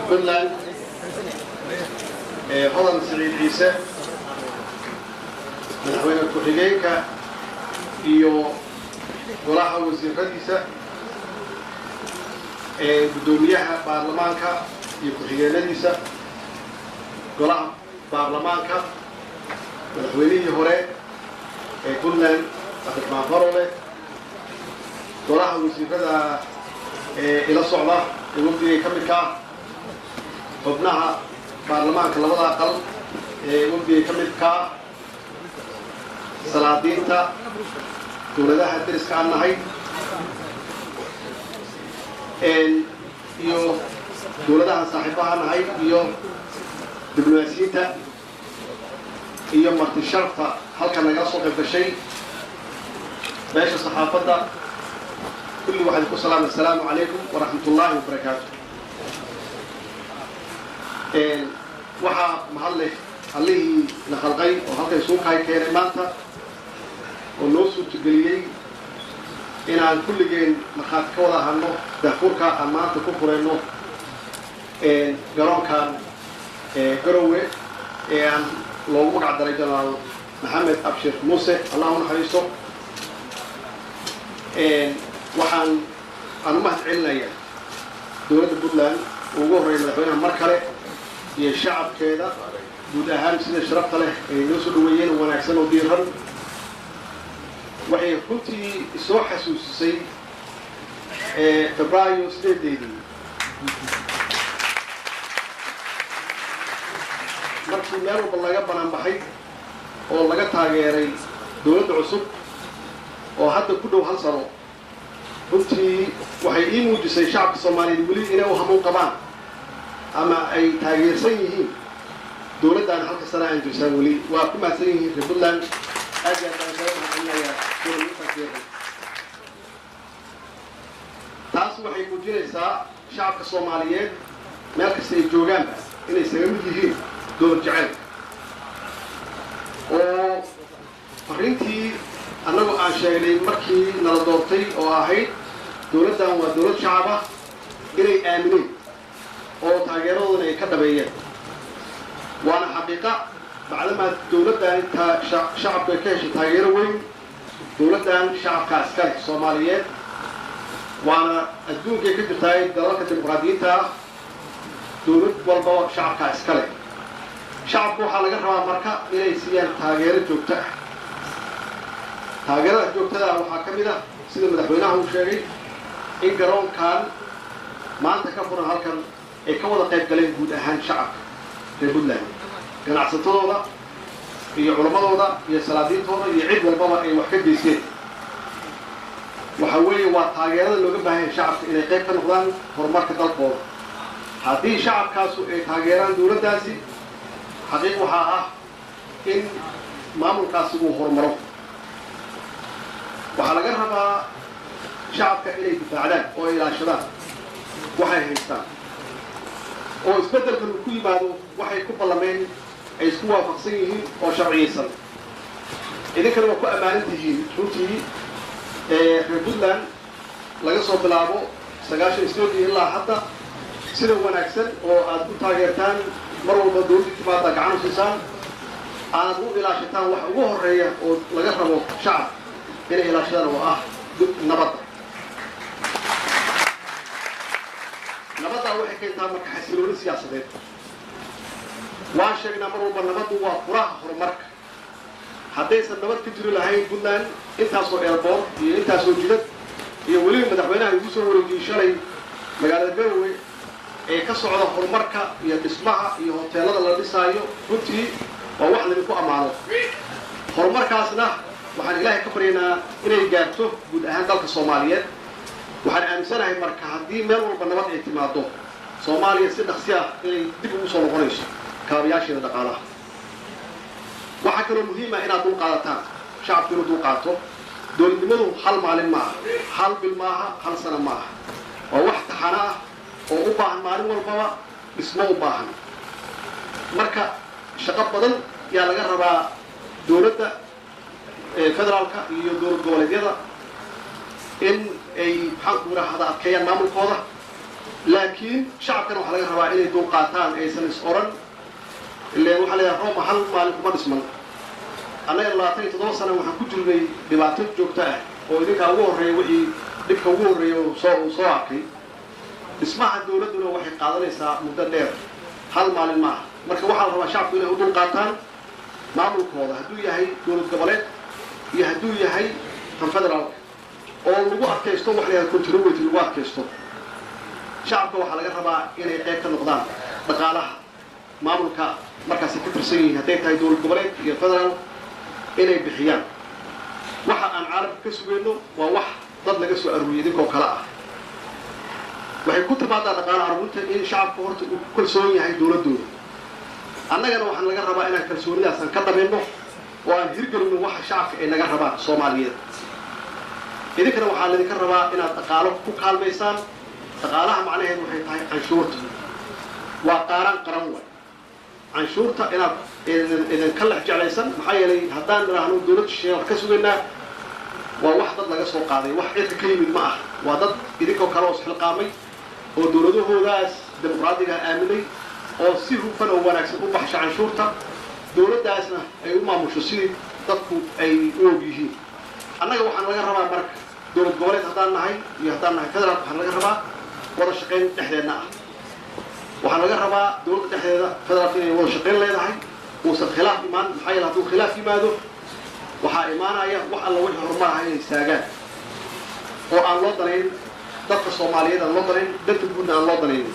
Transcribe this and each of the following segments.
Puntland Hodan Siciid Ciise, madaxweyne ku-xigeenka iyo golaha wasiiradiisa, guddoomiyaha baarlamaanka iyo ku-xigeenadiisa, golaha baarlamaanka, madaxweynihii hore ee Puntland Cabdiraxmaan Farole, golaha wasiirada ee ila socda ee wafdigay ka midka ah, xubnaha baarlamaanka labada aqal ee wafdigay ka midka ah, salaadiinta dowladaha deriska aan nahay iyo dowladaha saaxiibaha nahay iyo diblomaasiyiinta iyo marti sharafta halkan nagala soo qayb gashay, beesha saxaafadda, kulli waxaan ku salaamay assalaamu calaykum waraxmat ullaahi wabarakaatu. Waxaa mahad leh allihii na khalqay oo halkan isugu kahay keenay maanta oo noo suurtageliyey inaan kulligeen markhaati ka wada ahano daahfurka aan maanta ku furayno garoonkan Garowe ee aan loogu magac daray Jenaraal Maxamed Abshir Muuse, Allah u naxariisto. Waxaan aan u mahad celinayaa dowladda Puntland ugu horreeya madaxweynaha mar kale iyo shacabkeeda guud ahaan sida sharafta leh ay noo soo dhaweeyeen oo wanaagsan oo diiran. Waxay runtii soo xasuusisay Febraayo 8-deedii markii meel walba laga banaanbaxay oo laga taageeray dowladda cusub oo hadda ku dhow hal sano. Runtii waxay ii muujisay shacabka Soomaaliyeed weli inay u hamuun qabaan ama ay taageersan yihiin dowladdan halka sana aan jirsaan weli. Waa ku mahadsan yihiin reer Puntland, aad iyo aad baan kaga mahadcelinayaa sida lagu taageeray. Taas waxay muujinaysaa shacabka Soomaaliyeed meel kasta ay joogaanba inay isaga mid yihiin dowlad jaceylka oo farriintii annagu aan sheegnay markii nala doortay oo ahayd dowladdan waa dowlad shacab ah inay aamineen oo taageeradoodana ay ka dhabeeyeen. Waana xaqiiqa bacdamaa dowladdan shacabku ay ka heshay taageero weyn, dowladdan shacabkaa iska leh Soomaaliyeed, waana adduunkay ka jirtaay dalalka dimuqraadiyiinta ah dowlad walba shacabkaa iska leh. Shacabka waxaa laga rabaa marka inay siiyaan taageero joogto ah. Taageerada joogtada ah waxaa ka mid ah sida madaxweynaha uu sheegay in garoonkan maanta ka furan halkan ay ka wada qayb galeen guud ahaan shacabka reer Puntland, ganacsatadooda iyo culammadooda iyo salaadiintooda iyo cid walbaba ay wax ka geysteen. Waxa weeye waa taageerada looga baahan yahay shacabka inay qayb ka noqdaan horumarka dalkooda. Haddii shacabkaasu ay taageeraan dowladdaasi, xaqiiq waxaa ah in maamulkaasi uu horumaro. Waxaa laga rabaa shacabka inay difaacdaan oo ay ilaashadaan waxay haystaan oo isbeddelkan uu ku yimaado waxay ku ballameen ay isku waafaqsan yihiin oo sharciyaysan. Idinkana waa ku ammaanan tihiin runtii reer Puntland laga soo bilaabo 98-dii ilaa hadda sida wanaagsan oo aad u taageertaan mar walba dowladda timaada gacan u siisaan, aad u ilaashataan wax ugu horreeya oo laga rabo shacab inay ilaashadaan oo ah nabadda. Nabaddaa waxay keentaa marka xasilooni siyaasadeed. Waan sheegnaa mar walba nabaddu waa furaha horumarka. Haddaysan nabad ka jiri lahayn Puntland, intaasoo airport iyo intaasoo jidad iyo weliba madaxweynaha igu soo wareejiyey shalay magaalada Garowe ee ka socda horumarka iyo dhismaha iyo hoteelada la dhisaayo, runtii waa wax laydinku ammaano. Horumarkaasna waxaan Ilaahay ka baryaynaa inay gaarto guud ahaan dalka Soomaaliyeed. Waxaan aaminsanahay marka haddii meel walba nabad ay timaado, Soomaaliya si dhaqsi ah inay dib ugu soo noqonayso kaabayaasheeda dhaqaalaha. Waxaa kaloo muhiima inaad dul qaadataan, shacabku inuu dul qaato. Dowladnimadu hal maalin maaha, hal bil maaha, hal sano maaha, waa wax taxano ah oo u baahan maalin walbaba dhismo u baahan. Marka shaqo badan yaa laga rabaa dowladda federaalka iyo dowlad goboleedyada in ay maxaanku yidhaahda adkeeyaan maamulkooda. Laakiin shacabkana waxaa laga rabaa inay dulqaataan, aysan is oran ileen waxaa leeyahay Roma hal maalin kuma dhisman. Annaga 27 sano waxaan ku jirnay dhibaato joogto ah oo idinkaa ugu horreeya, wixii dhibka ugu horreeya soo arkay. Dhismaha dawladduna waxay qaadanaysaa muddo dheer, hal maalin ma aha. Marka waxaa la rabaa shacabku inay u dulqaataan maamulkooda, hadduu yahay dowlad goboleed iyo hadduu yahay tan federaalka, oo lagu adkaysto wax la yahahdo continuity lagu adkaysto. Shacabka waxaa laga rabaa inay qayb ka noqdaan dhaqaalaha maamulka markaasay ka tirsan yihiin, hadday tahay dowlad goboleed iyo federaal, inay bixiyaan. Waxa aan caalamka ka sugayno waa wax dad laga soo aruuriyay idinkoo kale ah. Waxay ku timaadaa dhaqaala aruurinta in shacabka horta uu ku kalsoon yahay dowladdooda. Annagana waxaan laga rabaa inaan kalsoonidaasaan ka dhamayno oo aan hirgelino waxa shacabka ay naga rabaan Soomaaliyeed. Idinkana waxaa laydinka rabaa inaad dhaqaalo ku kaalmaysaan. Dhaqaalaha macnaheedu waxay tahay canshuurta waa qaaraan qaran way, canshuurta inaad idinka lex jeclaysan. Maxaa yeelay, haddaan nidhaahno dowlad shisheeye wax ka sugaynaa, waa wax dad laga soo qaaday, wax cidka ka yimid ma ah. Waa dad idinkoo kale oo isxilqaamay oo dowladahoodaas dimuqraadiga aaminay oo si hufan oo wanaagsan u baxsha canshuurta, dowladdaasna ay u maamusho sidii dadku ay u og yihiin. Annaga waxaan laga rabaa marka dowlad goboleed haddaan nahay iyo haddaan nahay federaalk, waxaan laga rabaa wada shaqayn dhexdeenna ah. Waxaa laga rabaa dowladda dhexdeeda federaalka inay wada shaqayn leedahay, uusan khilaaf imaan. Maxaa yeele, hadduu khilaaf yimaado, waxaa imaanaya wax alla wixii horumar aha inay istaagaan oo aan loo danayn dadka Soomaaliyeed, aan loo danayn danta guudna, aan loo danaynin.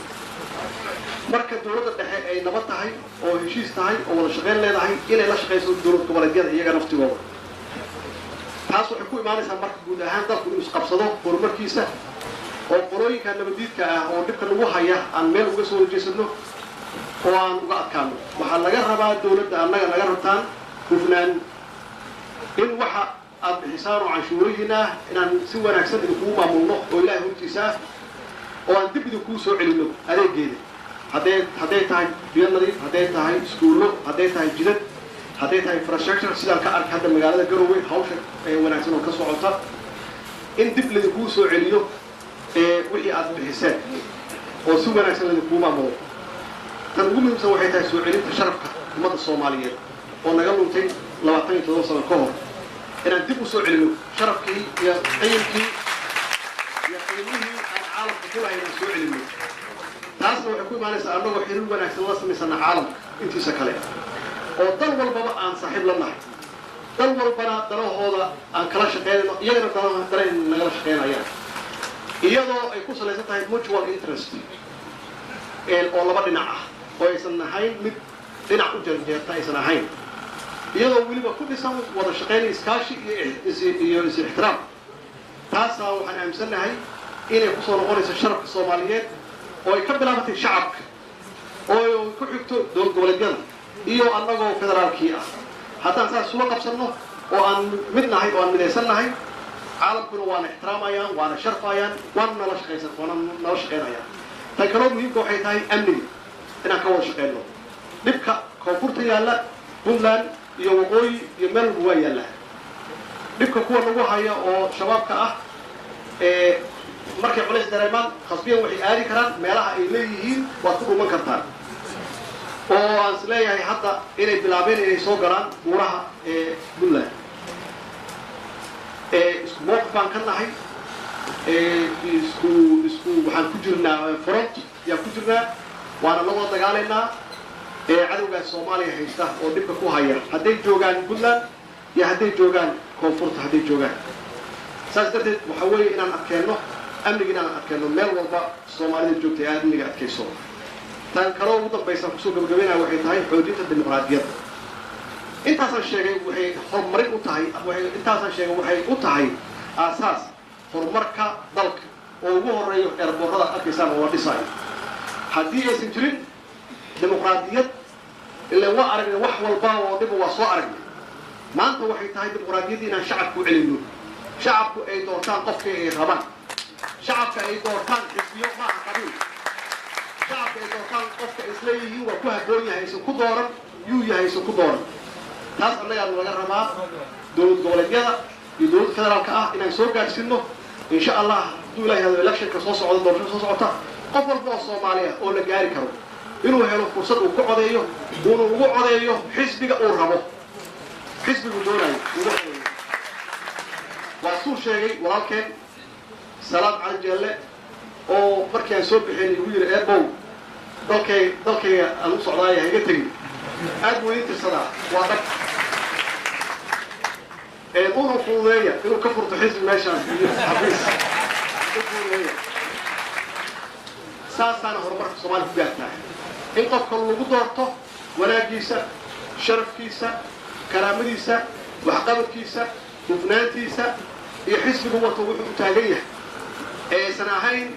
Marka dowladda dhexe ay nabad tahay oo heshiis tahay oo wada shaqayn leedahay, inay la shaqayso dowlad goboleedyada iyaga naftigooda, taas waxay ku imaanaysaa marka guud ahaan dalku inuu isqabsado horumarkiisa, oo qolooyinka nabadiidka ah oo dhibka nagu haya aan meel uga soo horjeesano oo aan uga adkaano. Waxaa laga rabaa dowladda, annaga naga rabtaan hufnaan, in waxa aad bixisaan oo canshuurihiina ah inaan si wanaagsan idinkugu maamulno oo Ilaahay hortiisa ah, oo aan dib idinkugu soo celinno adeegeeda, hadday tahay biyo nadiif, hadday tahay iskuullo, hadday tahay jidad, hadday tahay infrastructure, sidaan ka arkay hadda magaalada Garowe hawsha wanaagsan oo ka socota, in dib laydinkugu soo celiyo wixii aad bixiseen oo si wanaagsan laydinkugu maamulo. Tan ugu muhiimsan waxay tahay soo celinta sharafka ummadda Soomaaliyeed oo naga luntay 27 sano ka hor, inaan dib u soo celino sharafkii iyo qiyimkii iyo qiimihii aan caalamka ku lahayn aan soo celino. Taasna waxay ku imaanaysaa annagoo xiriir wanaagsan la samaysana caalamka intiisa kale, oo dal walbaba aan saaxiib la nahay, dal walbana danahooda aan kala shaqeynayno, iyagana danayn nagala shaqeynayaan, iyadoo ay ku salaysan tahay mutual interest oo laba dhinac ah, oo aysan ahayn mid dhinac u janjeerta aysan ahayn, iyadoo weliba ku dhisan wada shaqayn, iskaashi iyo is-ixtiraam. Taasaa waxaan aaminsannahay inay kusoo noqonayso sharafka Soomaaliyeed, oo ay ka bilaabatay shacabka, oo ay ku xigto dowlad goboleedyada iyo annagoo federaalkii ah. Haddaan saas isula qabsanno oo aan mid nahay oo aan midaysan nahay, caalamkuna waana ixtiraamayaan, waana sharfayaan, waana nala shaqaysan, waana nala shaqaynayaan. Tan kaloo muhiimka waxay tahay amniga inaan ka wada shaqeyno. Dhibka koonfurta yaalla, Puntland iyo waqooyi iyo meel walba waa yaallaa. Dhibka kuwa nagu haya oo shabaabka ah ee markay culays dareemaan, khasbiyan waxay aadi karaan meelaha ay leeyihiin waad ku dhuuman kartaan, oo aan is leeyahay hadda inay bilaabeen inay soo galaan buuraha ee Puntland. Isku mowqif baan ka nahay, isku waxaan ku jirnaa front yaan ku jirnaa, waana la wada dagaalaynaa cadowgaas Soomaaliya haysta oo dhibka ku haya, hadday joogaan Puntland iyo hadday joogaan koonfurta hadday joogaan. Saas darteed waxaa weeye inaan adkeenno amniga, inaan adkeenno meel walba Soomaalida joogta ee amniga adkayso. Tan kaloo ugu dambaysaan kusoo gabagabaynaya waxay tahay xoojinta dimuqraadiyadda. Intaasaan sheegay waxay horumarin u tahay, intaasaan sheegay waxay u tahay aasaas horumarka dalka, oo ugu horeeyo airportada ad arkaysaan oo la dhisaayo. Haddii aysan jirin dimuqraadiyad, ilaan waa aragnay wax walba oo dhiba, waa soo aragnay. Maanta waxay tahay dimuqraadiyaddii inaan shacabku u celinno, shacabku ay doortaan qofkii ay rabaan, shacabka ay doortaan xisbiyo maaha qabiil, shacabka ay doortaan qofka ay isleeyihiin waa ku habboon yahay, aysan ku dooran yuu yahay, aysan ku dooran. Taas annagaa laga rabaa dowlad goboleedyada iyo dowladda federaalka ah inaan soo gaarsiino, insha Allah, hadduu Ilahi hado, electionka soo socda, doorashada soo socota. Qof walba oo Soomaali ah oo la gaari karo inuu helo fursad uu ku codeeyo, uuna ugu codeeyo xisbiga uu rabo, xisbigu doonayo ugu codeeyo. Waa suu sheegay walaalkeen Salaad Cali Jeelle oo markii aan soo bixin igu yidhi: "Eebow, dalkay dalkayga aan u socdaaya, ha iga tegin." Aad buu idiin tirsadaa, waa dhag. Una fududeeya inuu ka furto xisbi meeshaas iyo xafiis u fududeeya. Saasaana horumarka Soomaaliya ku gaartaa, in qofka lagu doorto wanaaggiisa, sharafkiisa, karaamadiisa, waxqabadkiisa, hufnaantiisa iyo xisbigu wato wuxuu u taagan yahay, ee aysan ahayn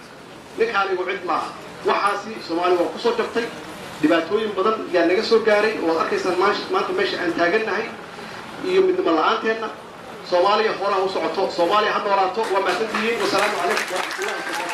ninkaan igu cid maaha. Waxaasi Soomaaliya waa kusoo jabtay, dhibaatooyin badan yaa naga soo gaaray oo ad arkaysaan maanta meesha aan taagannahay iyo midnimo la-aanteenna. Soomaaliya horaha u socoto, Soomaaliya ha noolaato. Waa mahadsantihiin. Wasalaamu calaykum waraxmatullahi wabarakatu.